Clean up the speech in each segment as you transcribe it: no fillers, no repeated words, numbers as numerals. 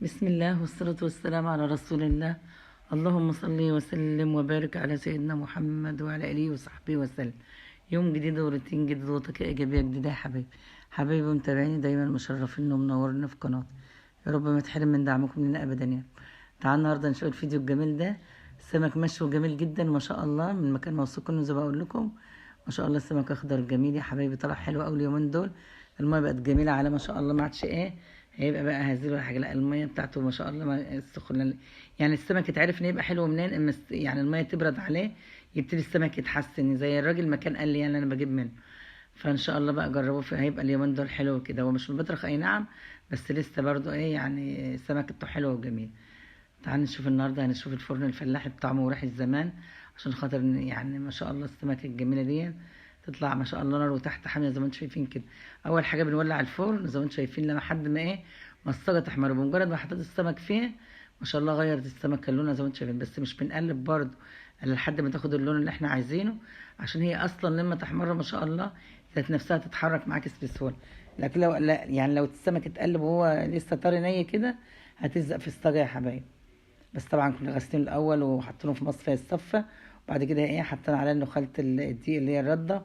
بسم الله والصلاة والسلام على رسول الله. اللهم صل وسلم وبارك على سيدنا محمد وعلى آله وصحبه وسلم. يوم جديد وروتين جديد وطاقة إيجابية جديدة يا حبايبي. حبايبي ومتابعيني دايما مشرفين ومنورين في قناتي، يا رب ما تحرم من دعمكم لنا أبدا. يعني تعالوا النهارده نشوف الفيديو الجميل ده، سمك مشوي جميل جدا ما شاء الله، من مكان موثوق زي ما بقول لكم. ما شاء الله السمك اخضر جميل يا حبايبي، طلع حلو قوي اليومين دول. المية بقت جميلة على ما شاء الله، ما عادش ايه هيبقى بقى هزيل ولا حاجة، لا المية بتاعته ما شاء الله ما السخنة. يعني السمك اتعرف ان يبقى حلو منين؟ اما يعني المية تبرد عليه يبتدي السمك يتحسن، زي الراجل ما كان قال لي يعني انا بجيب منه. فان شاء الله بقى جربوه، هيبقى اليومين دول حلو كده. هو مش مبطرخ اي نعم، بس لسه برضو ايه يعني سمكته حلوة وجميل. تعالوا نشوف النهارده، هنشوف الفرن الفلاحي بطعمه وريحه زمان، عشان خاطر يعني ما شاء الله السمكة الجميلة دي تطلع ما شاء الله نار وتحت حامية زي ما انتم شايفين كده. اول حاجة بنولع الفرن زي ما انتم شايفين لما حد ما ايه ما الصاجه تحمر، بمجرد ما حطيت السمك فيه ما شاء الله غيرت السمكة لونها زي ما انتم شايفين، بس مش بنقلب برده لحد ما تاخد اللون اللي احنا عايزينه، عشان هي اصلا لما تحمر ما شاء الله ذات نفسها تتحرك معاك بسهولة. لكن لو لا يعني لو السمك اتقلب وهو لسه طري ني كده هتلزق في الصاجه يا حبايبي. بس طبعا كنا غاسلينه الاول وحاطينه في مصفى الصفة، وبعد كده ايه حطينا عليه نخاله الدقيق اللي هي الردة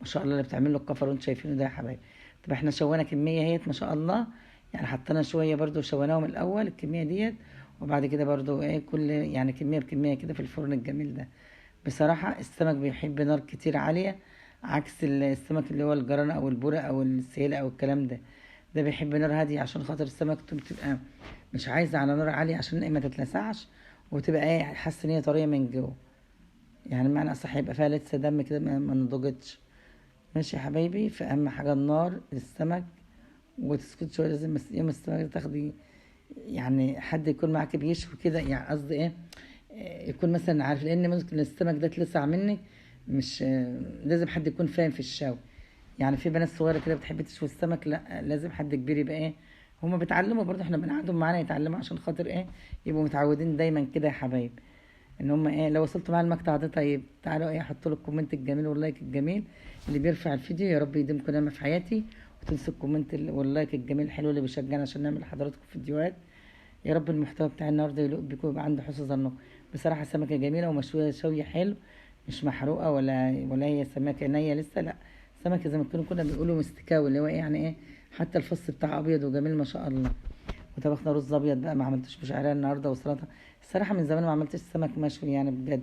ما شاء الله اللي بتعمل له الكفر وانتم شايفينه ده يا حبايبي. طب احنا شوينا كمية اهيت ما شاء الله، يعني حطينا شوية برده وشويناهم الاول الكمية ديت، وبعد كده برده ايه كل يعني كمية بكمية كده في الفرن الجميل ده. بصراحة السمك بيحب نار كتير عالية، عكس السمك اللي هو الجرانه او البوره او السيله او الكلام ده، ده بيحب نار هادية عشان خاطر السمك بتبقى مش عايزه على نار عالية عشان ايه ما تتلسعش، وتبقى ايه حاسه ان هي طرية من جوه، يعني معنى اصح يبقى فيها لسه دم كده ما نضجتش. ماشي يا حبايبي. فاهم حاجة النار للسمك وتسكت شوية، لازم يوم السمك تاخدي يعني حد يكون معاك بيشوي كده، يعني قصدي ايه يكون مثلا عارف، لان ممكن السمك ده تلسع منك، مش لازم حد يكون فاهم في الشوي. يعني في بنات صغيرة كده بتحب تشوي السمك، لا لازم حد كبير يبقى ايه هما بيتعلموا برضه، احنا بنقعدهم معانا يتعلموا عشان خاطر ايه يبقوا متعودين دايما كده يا حبايب ان هم ايه. لو وصلتوا معايا المقطع ده طيب تعالوا ايه حطوا له ال comment الجميل وال like الجميل اللي بيرفع الفيديو، يا رب يديمكم نعمه في حياتي، وتنسوا ال comment وال like الجميل الحلو اللي بيشجعنا عشان نعمل لحضراتكم فيديوهات. يا رب المحتوى بتاع النهارده يليق بيكم ويبقى عند حسن ظنكم. بصراحة سمكة جميلة ومشويه شوية حلو، مش محروقة ولا هي سمكة نيه لسه، لا سمكة زي ما كنا بيقولوا مستكاوي اللي هو ايه يعني ايه حتى الفص بتاعه ابيض وجميل ما شاء الله. وطبخنا رز ابيض بقى، ما عملتش بشعريه النهارده وسلطة. الصراحة من زمان ما عملتش سمك مشوي يعني بجد،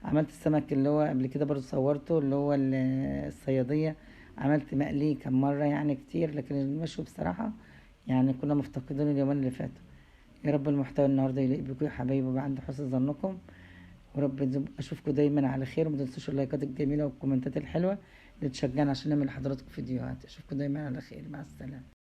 عملت السمك اللي هو قبل كده برضو صورته اللي هو الصياديه، عملت مقلي كم مرة يعني كتير، لكن المشوي بصراحة يعني كنا مفتقدين اليومين اللي فاتوا. يا رب المحتوى النهارده يليق بكم يا حبايبي ويبقى عند حسن ظنكم، ورب اشوفكم دايما على خير، وما تنسوش اللايكات الجميلة والكومنتات الحلوة اللي تشجعنا عشان نعمل لحضراتكم فيديوهات. اشوفكم دايما على خير، مع السلامة.